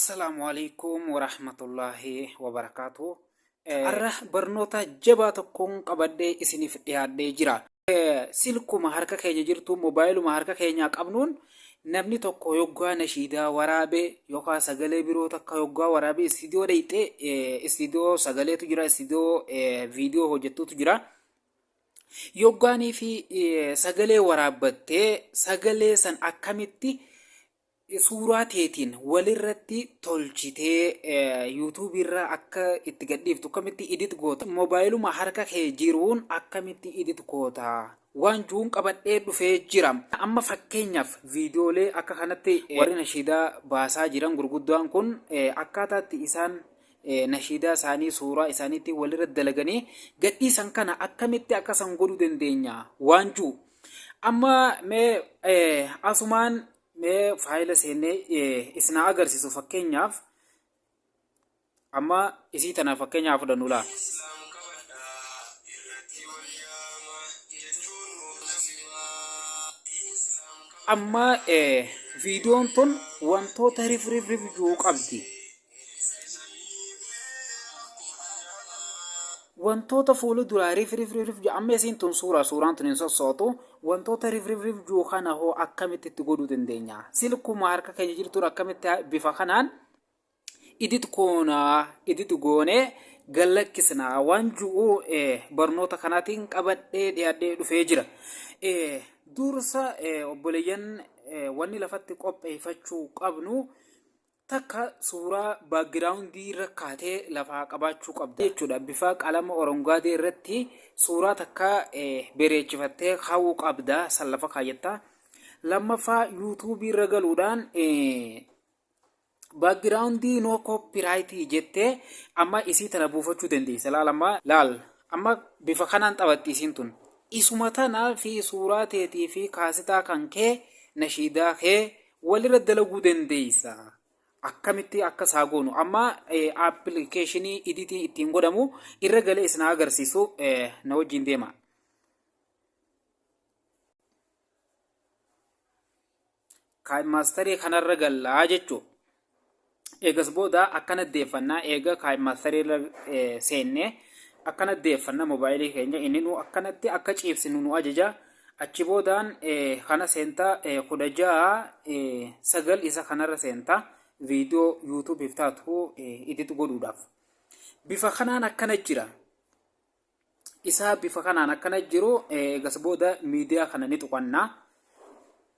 Assalaamu alaikum warahmatullaahi wabarakaatu. Har'a barnoota jabaa tokkoon qabadhee isiniif dhiyaadhee jira. Silkuma harka keenya jirtu mobaayiluma harka keenyaa qabnuun namni tokko yoggaa nashiidaa waraabee yookaan sagalee biroo takka yoggaa waraabee istiidiyoo dhayxee istiidiyoo sagaleetu jira istiidiyoo viidiyoo hojjettuutu jira. Yoggaanii fi sagalee waraabbattee sagalee san akkamitti suuraa teetiin walirratti tolchitee yuutuubii irra akka itti gadhiiftu akkamitti edit goota moobaayiluma harka kee jiruun akkamitti edit goota waan juun qabadhee dhufee jira. Amma fakkeenyaaf viidiyoolee akka kanatti warri nashiidaa baasaa jiran gurguddaan kun akkaataatti isaan nashiidaa isaanii suuraa isaaniitti walirra dalaganii gadhiisan kana akkamitti akka san godhuu dandeenya waan juu. Amma mee asumaan mee faayila seennee isin haa agarsiisu fakkeenyaaf amma isii tana fakkeenyaaf fudhannu laa. Islaam qabadhaa irratti wal yaama jechuun nuuf nasiibaa. Islaam Amma viidiyoon tun wantoota rif rif rif jiru qabdi. Wantoota fuula duraa rif rif rif rif amma isiin tun suuraa suuraan tun hin sossootu wantoota rif rif rif jiru kana hoo akkamitti itti godhuu dandeenya? Silkuma harka keenya jirtuun akkamitti bifa kanaan idit koonaa idit goonee gallakkisnaa waan ju'u barnoota kanaatiin qabadhee dhiyaadhee dhufee jira. Dursa obboleeyyan wanni lafatti qopheeffachuu qabnu takka suuraa baakgiraawundii irra kaatee lafaa qabaachuu qabda jechuudha. Bifa qalama orongaadee irratti suuraa takka bereechifattee kaa'uu qabda san lafa kaayyatta. Lammaffaa yuutuubii irra galuudhaan baakgiraawundii noo koppiraayitii jettee amma isii tana buufachuu dandeessa. Laal amma laal amma bifa kanaan taphatti isiin tun. Isuma tana fi suuraa teetii fi kaasitaa kan kee nashiidaa kee walirra dalaguu dandeessa. Akkamitti akka isaa goonu amma appilikeeshinii iditiin ittiin godhamu irra galee isin agarsiisu na wajjin deema. Kaayimmaastarii kanarra gallaa jechuudha. Eegas booda akkana deeffannaa eega kaayimmaastarii irra seennee akkana deeffanna moobaayilii keenya inni nu akkanatti akka ciibsinu nu ajaja. Achi boodaan kana seenta 16 9 isa kanarra seenta viidiyoo yuutuubiif taatu edit godhuudhaaf. Bifa kanaan akkana jira. Isaa bifa kanaan akkana jiru eegas booda miidiyaa kana ni tuqanna.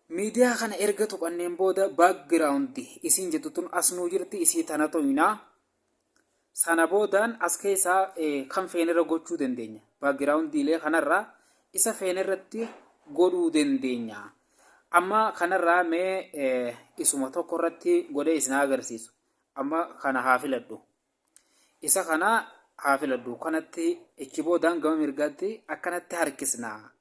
Miidiyaa kana erga tuqanneen booda background isiin jettu tun as nuu jirti isii tana tuqna. Sana boodaan as keessaa kan feenerra gochuu dandeenya. Backgroundiilee kanarra isa feenerratti godhuu dandeenya. Amma kanarraa mee isuma tokko irratti godhee isin agarsiisu. Amma kana haa filadhu. Isa kana haa filadhu. Kanatti ichi boodaan gama mirgaatti akkanatti harkisna.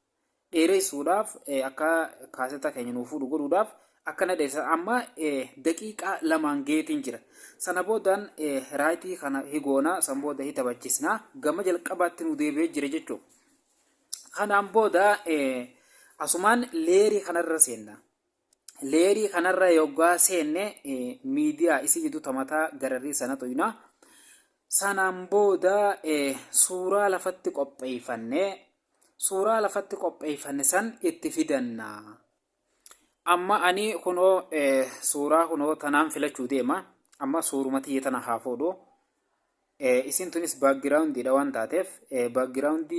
Dheeressuudhaaf akka kaasetta keenya nuu fuudhu godhuudhaaf akkana dheeressa. Amma daqiiqaa lamaan geetiin jira. Sana boodaan raayitii kana higoona san booda hi taphachisna. Gama jalqabaatti nu deebi'ee jira jechuudha. Kanaan booda asumaan leerii kanarra seenna. Leerii kanarra yoggaa seenne miidiyaa isii jidduu tamataa gararrii sana tuyna. Sanaan booda suuraa lafatti qopheeffanne suuraa lafatti qopheeffanne san itti fidanna. Amma ani kunoo suuraa kunoo tanaan filachuu deema. Amma suuruma tiyya tana haa fuudhu. Isiin tunis background dha waan taateef background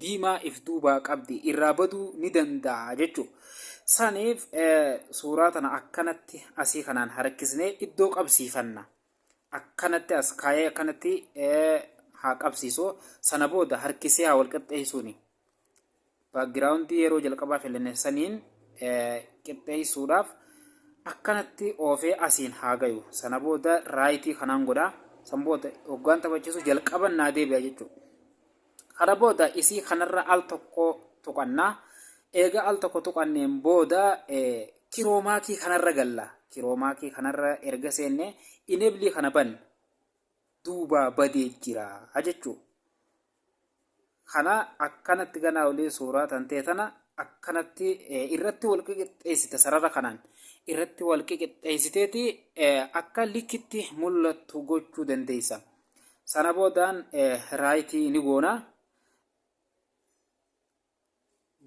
diimaa if duubaa qabdi irraa baduu ni danda'a jechuudha. Saniif suuraa tana akkanatti asii kanaan harkisnee iddoo qabsiifanna. Akkanatti as kaayee akkanatti haa qabsiisu. Sana booda harkisee haa wal qixxeessuuni. Background yeroo jalqabaa filanne saniin qixxeessuudhaaf akkanatti oofee asiin haa gayu. Sana booda raayitii kanaan godha. San booda hoggaan taphachiisu jalqaban naa deebi'a jechuudha. Kana booda isii kanarra al tokko tuqanna. Eega al tokko tuqanneen booda kiroomaakii kanarra galla. Kiroomaakii kanarra erga seenne ineeblii kana banna. Duubaa badee jira jechuudha. Kana akkanatti ganaa olii suuraa tantee tana Akkanatti irratti wal qixxeessita sarara kanaan irratti wal qixxeessiteeti akka likitti mul'attu gochuu dandeessa. Sana boodaan raayitii ni goona.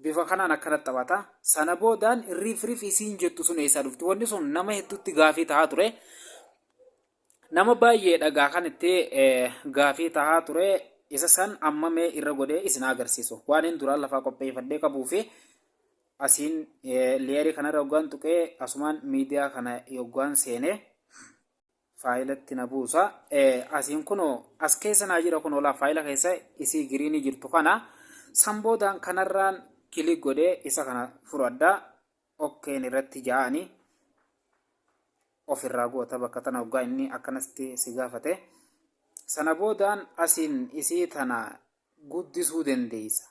Bifa kanaan akkanatti taphata. Sana boodaan riif riif isiin jettu sun eessaa dhufti? Wanni sun nama hedduutti gaafii tahaa ture. Nama baay'ee dhagaa kan itti gaafii tahaa ture isa san amma mee irra godhee isin agarsiisu. Waan hin duraan lafaa qopheeffadhee qabuu fi asiin leeyarii kanarra yoggaan tuqee asumaan miidiyaa kana yoggaan seenee faayilatti na buusa. Asiin kunoo as keessa naa jira kunoo laa faayila keessa isii giriinii jirtu kana san boodaan kanarraan kilik godhee isa kana fudhadha. Okkeen irratti ja'anii of irraa goota bakka tana hoggaa inni akkanatti si gaafate. Sana boodaan asiin isii tana guddisuu dandeessa.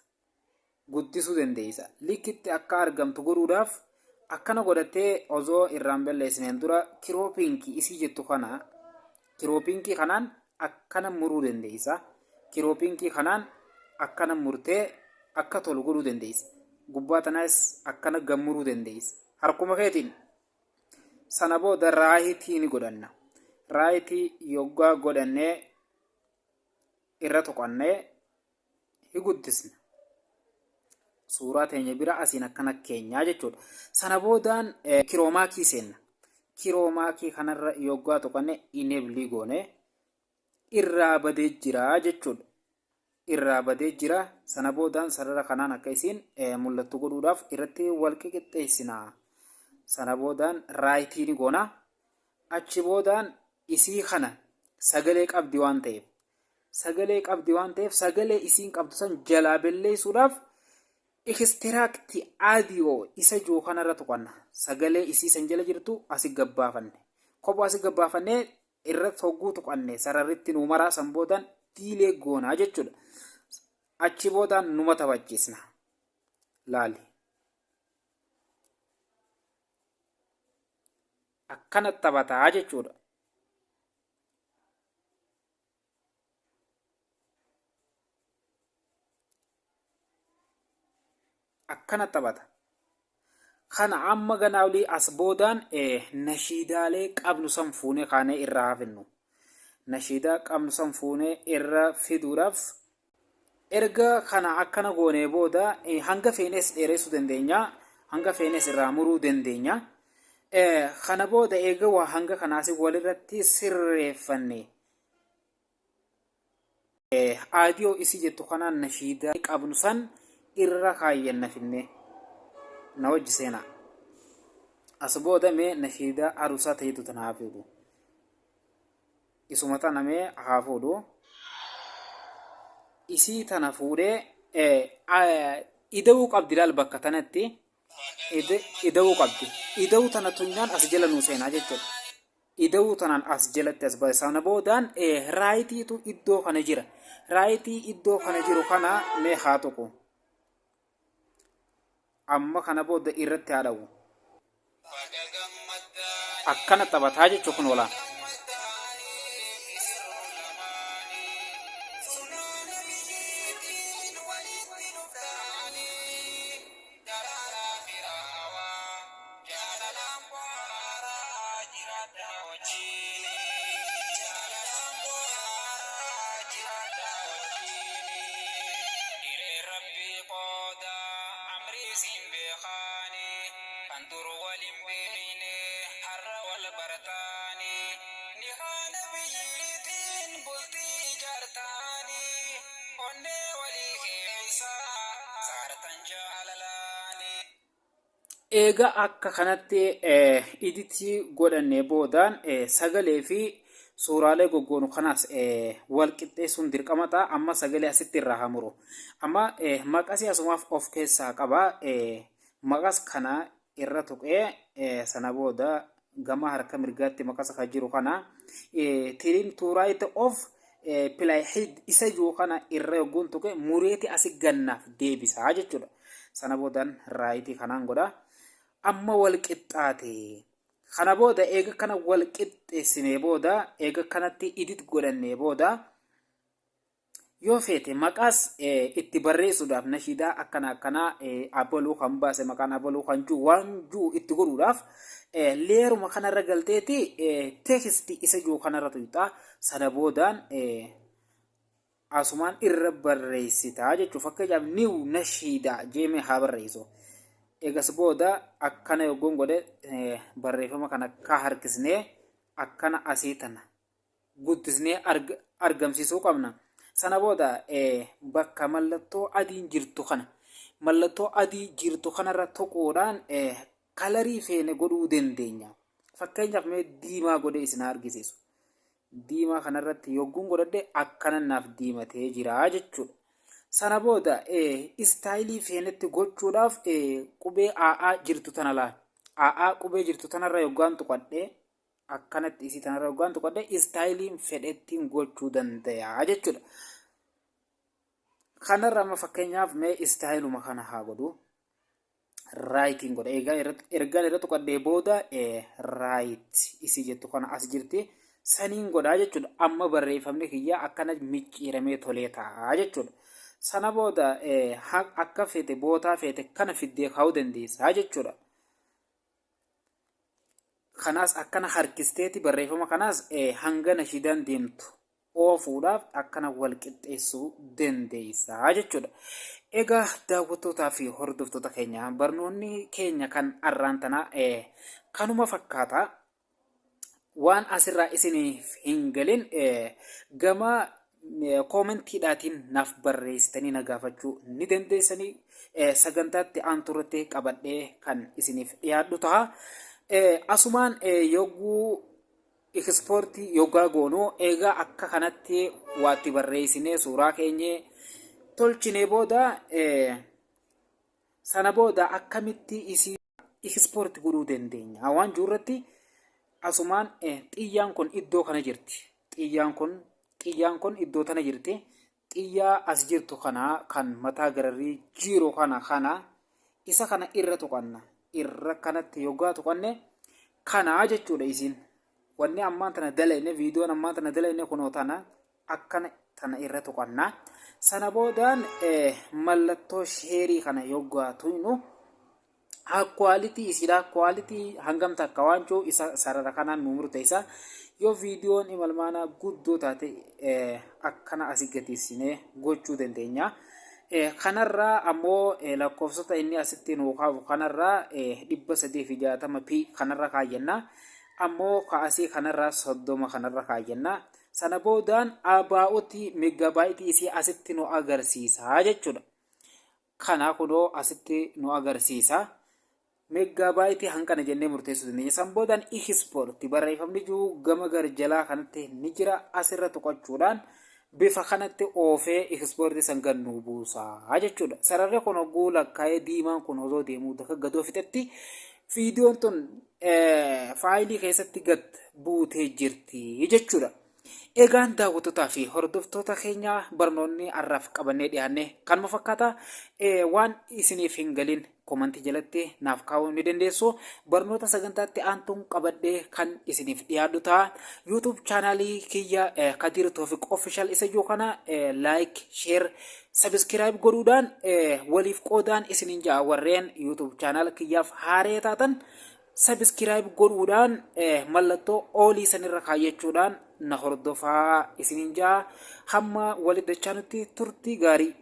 Guddisuu dandeessa. Likitti akka argamtu godhuudhaaf akkana godhattee osoo irraan balleessineen dura kiroopiinkii isii jettu kana kiroopiinkii kanaan akkana muruu dandeessa. Kiroopiinkii kanaan akkana murtee akka tolu godhuu dandeessa. Gubbaa tanaas akkana gammuruu dandeessa. Harkuma keetiin sana booda raayitii ni godhanna. Raayitii yoggaa godhannee irra tuqannee hi guddisna. Suuraa teenya bira asiin akkana keenyaa jechuudha. Sana boodaan kiroomaakii seenna. Kiroomaakii kanarra yoggaa tuqanne ineeblii goone irraa badee jira jechuudha. Irraa badee jira. Sana boodaan sarara kanaan akka isiin mul'attu godhuudhaaf irratti wal qixxeessina. Sana boodaan raayitii ni goona. Achi boodaan isii kana sagalee qabdi waan ta'eef sagalee qabdi waan ta'eef sagalee isiin qabdu san jalaa belleessuudhaaf ekistiraakti aadiyoo isa jiru kanarra tuqanna. Sagalee isii san jala jirtu asi gabbaafanne. Kophoo asi gabbaafannee irra hogguu tuqanne sararritti nuu maraa san boodaan diilee goonaa jechuudha. Achi boodaan numa taphachiisna. Laali. Akkana taphataa jechuudha. Akkana taphata. Kana amma ganaa olii as boodaan nashiidaalee qabnu san fuunee kaanee irraa hafinnu. Nashiidaa qabnu san fuunee irra fiduudhaaf erga kana akkana goonee booda hanga feenes dheeressuu dandeenya. Hanga feenes irraa muruu dandeenya. Kana booda eega waa hanga kanaas walirratti sirreeffanne. Aadiyoo isii jettu kanaan nashiidaa qabnu san irra kaayyanna finne na wajji seenaa. As booda mee nashiidaa arusaa ta'etu tana haa fuudhu. Isuma tana mee haa fuudhu. Isii tana fuudhee ida'uu qabdi laal bakka tanatti ida'uu qabdi. Ida'uu tana tunyaan as jala nuu seenaa jechuudha. Ida'uu tanaan as jalatti as bahe. Sana boodaan raayitiitu iddoo kana jira. Raayitii iddoo kana jiru kana mee haa tuqu. Amma kana booda irratti haa dha'u. Akkana taphataa jechuun kun olaan. Jaalalaan bohaaraa jiraadhaa wajjiini. Jaalalaan bohaaraa jiraadhaa wajjiini. Hireen Rabbii qooda amrii siin beekaani. Kan dur wal hin beeyne har'a wal bartaani. Nikaa nabiyyiitiin bultii ijaartaani. Onnee walii keessa saartan jaalalaani. Eega akka kanatti iditii godhannee boodaan sagalee fi suuraalee goggoonu kanaas wal qixxeessuun dirqama ta'a. Amma sagalee asitti irraa haa muru. Amma maqasii asumaaf of keessaa qaba. Maqas kana irra tuqee sana booda gama harka mirgaatti maqasa kan jiru kana trim to right of playhead isa jiru kana irra yogguun tuqe mureeti asi gannaaf deebisaa jechuudha. Sana boodan raayitii kanaan godha. Amma wal qixxaate. Kana booda eega kana wal qixxeessinee booda eega kanatti edit godhannee booda Yoo feete maqaas itti barreessuudhaaf nashiidaa akkana akkanaa abaluu kan baase maqaan abaluu kan jiru waan jiru itti godhuudhaaf leeruma kanarra galteeti teeksti isa jiru kanarra tuqxaa sana boodaan asumaan irra barreessitaa jechuudha. Fakkeenyaaf niw nashiidaa jeemee haa barreessu. Egas booda akkana yoggoon godhe barreeffama kana akka harkisnee akkana asii tana guddisnee argamsiisuu qabna. Sana booda bakka mallattoo adiin jirtu kana mallattoo adii jirtu kanarra tuquudhaan kalarii feene godhuu dandeenya. Fakkeenyaaf mee diimaa godhee isin haa argisiisu. Diimaa kanarratti yogguun godhadhe akkana naaf diimatee jira jechuudha. Sana booda istaayilii feenetti gochuudhaaf qubee AA jirtu tana laal. AA qubee jirtu tanarra yoggaan tuqadhee akkanatti isii tanarra yoggaan tuqadhe istaayiliin fedhettiin gochuu danda'a jechuudha. Kanarra amma fakkeenyaaf mee istaayiluma kana haa godhu. Raayitiin godha. Egaa ergaan irra tuqadhee booda raayit isii jettu kana as jirti. Saniin godhaa jechuudha. Amma barreeffamni kiyya akkana micciiramee tolee ta'a jechuudha. Sana booda akka feete bootaa feete kana fiddee kaa'uu dandeessaa jechuudha. Kanaas akkana harkisteeti barreeffama kanaas hanga nashiidaan deemtu oofuudhaaf akkana wal qixxeessuu dandeessa jechuudha. Egaa daawwattootaa fi hordoftoota keenya barnoonni keenya kan arraan tanaa kanuma fakkaata. Waan asirraa isiniif hin galin gama koomentiidhaatiin naaf barreessitanii na gaafachuu ni dandeessanii sagantaatti aantu irratti qabadhee kan isiniif dhiyaadhu ta'a. Asumaan yogguu ikispoortii yoggaa goonu egaa akka kanatti waatti barreessinee suuraa keenyee tolchinee booda sana booda akkamitti isii ikispoorti godhuu dandeenya waan jiru irratti asumaan xiyyaan kun iddoo kana jirti. Xiyyaan kun xiyyaan kun iddoo tana jirti. Xiyyaa as jirtu kana kan mataa gararrii jiru kana kana isa kana irra tuqanna. Irra kanatti yoggaa tuqanne kanaa jechuudha isiin. Wanni ammaan tana dalayne viidiyoon ammaan tana dalayne kunoo tana akkana tana irra tuqanna. Sana boodaan mallattoo sheerii kana yoggaa tuynu Quality isiidha. Quality hangam takka waan jiru isa sarara kanaan nu murteessa. Yoo viidiyoon imalmaanaa guddoo taate akkana asii gatiisinee gochuu dandeenya. Kanarraa ammoo lakkoofsota inni asitti nuu kaafu kanarraa 360 p kanarra kaayyanna. Ammoo kaasii kanarraa 30 kanarra kaayyanna. Sana boodaan abaa'uti meeggabaayitii isii asitti nu agarsiisa jechuudha. Kana kunoo asitti nu agarsiisa. Meeggaabaayitii hanqana jennee murteessuu dandeenya. San boodaan ikispoorti barreeffamni jiru gama garjalaa kanatti ni jira. Asirra tuqachuudhaan bifa kanatti oofee ikispoortii san gad nuu buusa jechuudha. Sararri kun hogguu lakkaa'ee diimaan kun osoo deemuu dakka gadoo fixetti viidiyoon tun faayilii keessatti gad buutee jirti jechuudha. Egaan daawwattotaa fi hordoftoota keenya barnoonni har'aaf qabannee dhiyaanne kanuma fakkaata. Waan isiniif hin galin komantii jalatti naaf kaa'uu ni dandeessu. Barnoota sagantaatti aantuun qabadhee kan isiniif dhiyaadhu ta'a. YouTube chaanaalii kiyya Kadir Toofiq Official isa jiru kana like, share, subscribe godhuudhaan waliif qoodaan isiniin ja'a warreen YouTube chaanaala kiyyaaf haaree taatan Subscribe godhuudhaan mallattoo oolii sanirra kaayyachuudhaan na hordofaa isiniin ja'a. Hamma walitti dachaanutti turtii gaarii.